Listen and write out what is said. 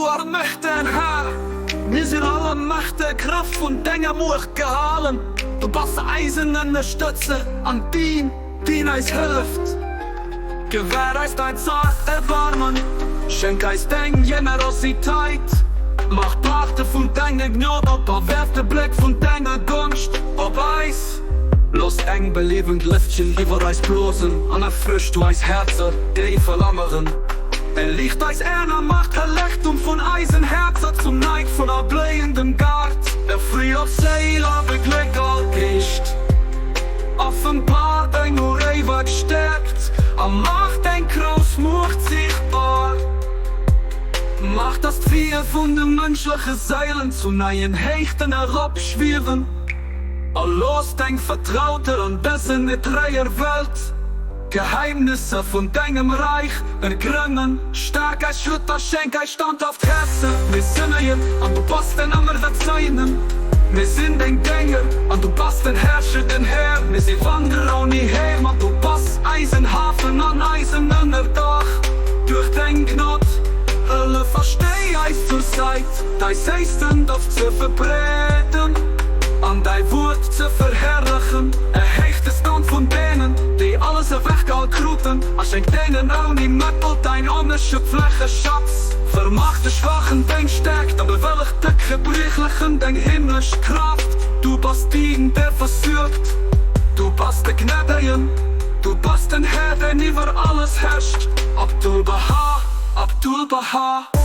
allmächtegen Här, mir sinn aller Macht a Kraaft vun denger Muecht gehalen. Du bass eisen Ënnerstëtzer an deen, deen eis hëlleft. Gewähr eis dein zart Erbarmen, schenk eis deng Generositeit. Mach d'Paarte vun denger Gnod op a werf de Bléck vun denger Gonscht op eis. Looss eng beliewend Lëftchen iwwer eis blosen an erfrësch du eis Häerzer, déi verlammeren. Erliicht eis Aen a mach d'Hellegtum vun eisen Häerzer zum Neid vun all bléiendem Gaart. Erfree all Séil a begléck all Geescht. Offenbar deng uréiweg Stäerkt a mach deng grouss Muecht siichtbar. Mach, dass d'Weeër vun de mënschleche Séilen zu neien Héichten eropschwiewen, a looss deng Vertrauter an dëser net treier Welt d'Geheimnisser vun dengem Reich ergrënnen. Staark eis Schrëtt a schenk eis standhaft Häerzer. Mir sënnegen an du bass den Ëmmerverzeihenden. Mir sinn deng Dénger an du bass den Herrscher, den Här. Mir si Wanderer ouni Heem an du bass eisen Hafen an eisen Ënnerdaach. Duerch deng Gnod, hëllef a stéi eis zur Sait, däi séissten Doft ze verbreeden an däi Wuert ze verherrlechen. Erhéich de Stand vun deenen, déi alles ewechgeholl kruten, a schenk deenen ouni Mëttel däin onerschöpfleche Schatz. Vermach de Schwachen deng Stäerkt a bewëlleg de Gebriechlechen deng himmlesch Kraaft. Du bass deen, der versuergt, du bass de Gnädegen, du bass den Här, deen iwwer alles herrscht. Abdu'l-Bahá, Abdu'l-Bahá.